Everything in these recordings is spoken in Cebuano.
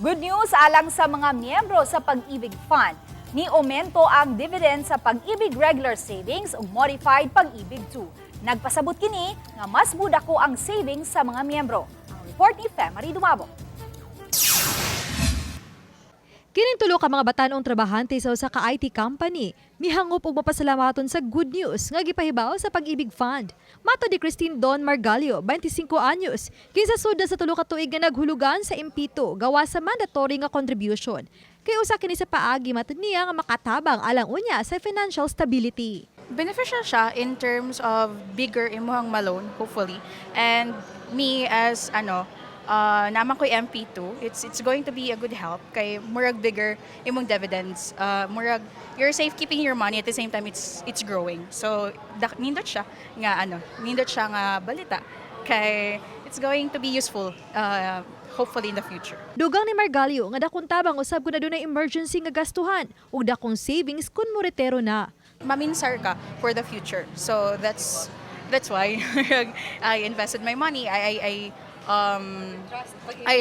Good news alang sa mga miyembro sa Pag-ibig Fund. Ni-aumento ang dividend sa Pag-ibig Regular Savings ug Modified Pag-ibig 2. Nagpasabot kini nga mas budako ang savings sa mga miyembro. Ang report ni Femary Dumabo. Kining tulo ka mga batan-ong trabahante sa usa ka IT company mihangop og mapasalamaton sa good news nga gipahibaw sa Pag-ibig Fund. Matod ni Christine Don Margalio, 25 anyos, kinsa sudna sa 3 ka tuig nga naghulugan sa MP2 gawa sa mandatory nga contribution. Kay usa kini sa paagi, matod niya, nga makatabang alang unya sa financial stability. Beneficial siya in terms of bigger imuhang ma-loan, hopefully. And me as ano, naa man ko'y MP2, it's going to be a good help kay murag bigger imong dividends. Murag you're safe keeping your money, at the same time it's growing. So nindot siya nga ano, nindot siya nga balita kay it's going to be useful hopefully in the future. Dugang ni Margalio nga dakong tabang usab kung adunay emergency nga gastuhan ug dakong savings kun moretiro na. Maminsar ka for the future. So that's why I invested my money. I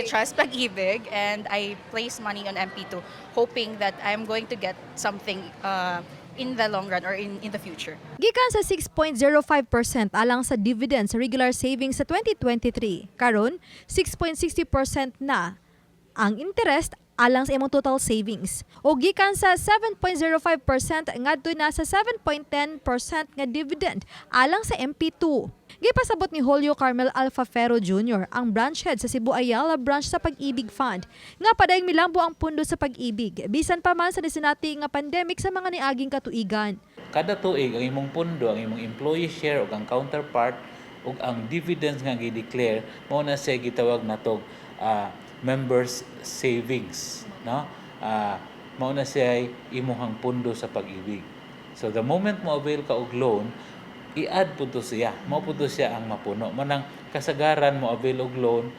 trust Pag-ibig and I place money on MP2 hoping that I'm going to get something in the long run or in the future. Gikan sa 6.05% alang sa dividend sa regular savings sa 2023, karon 6.60% na ang interest alang sa imong total savings. O gikan sa 7.05% ngadto na sa 7.10% nga dividend alang sa MP2. Gipasabot ni Julio Carmel Alfafero Jr., ang branch head sa Cebu Ayala branch sa Pag-ibig Fund, nga padayong milambo ang pundo sa Pag-ibig bisan pa man sa nisinati nga pandemic sa mga niaging katuigan. Kada tuig ang imong pundo, ang imong employee share ug ang counterpart ug ang dividends nga gi-declare, mao na siya gitawag natog members savings, no? Mao na siya imuhang pundo sa Pag-ibig. So the moment mo avail ka og loan, i-add pud to siya. Mao pud to siya ang mapuno. Mao nang kasagaran mo avail og loan,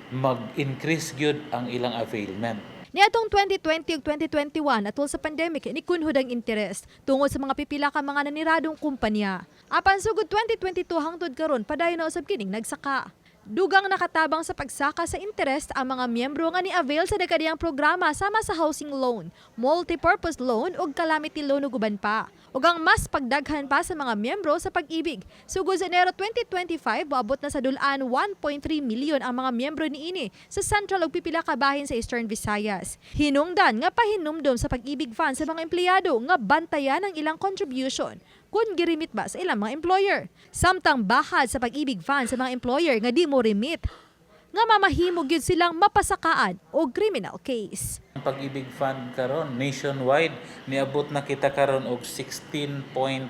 mag-increase gyud ang ilang availment. Niadtong 2020 ug 2021, atol sa pandemic, nikunhod ang interest tungod sa mga pipila ka mga naniradong kumpanya. Apan sugod 2022 hangtod karon, padayon na usab kining nagsaka. Dugang nakatabang sa pagsaka sa interest ang mga miyembro nga ni-avail sa nagkadiyang programa sama sa housing loan, multi-purpose loan ug calamity loan ug uban pa. Ug ang mas pagdaghan pa sa mga miyembro sa Pag-ibig. Sugod sa Enero 2025, moabot na sa dul-an 1.3 million ang mga miyembro niini sa Central ug pipila ka bahin sa Eastern Visayas. Hinungdan nga pahinumdom sa Pag-ibig Fund sa mga empleyado nga bantayan ang ilang contribution kung giremit ba sa ilang mga employer. Samtang bahad sa Pag-ibig Fund sa mga employer nga di mo remit, nga mamahimo gyud silang mapasakaan o criminal case. Ang Pag-ibig Fund karon nationwide, niabot na kita karon og 16.578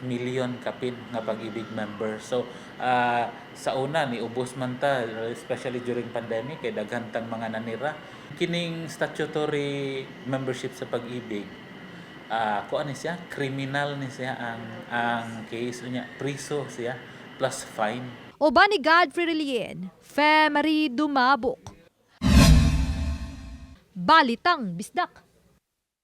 million kapin nga Pag-ibig member. So sa una ni ubos man ta, especially during pandemic kay daghan tang mga nanira. Kining statutory membership sa Pag-ibig, kuan ni siya, criminal ni siya ang case niya, priso siya plus fine. Uban ni Godfrey Relien, Femery Dumabok. Balitang Bisdak.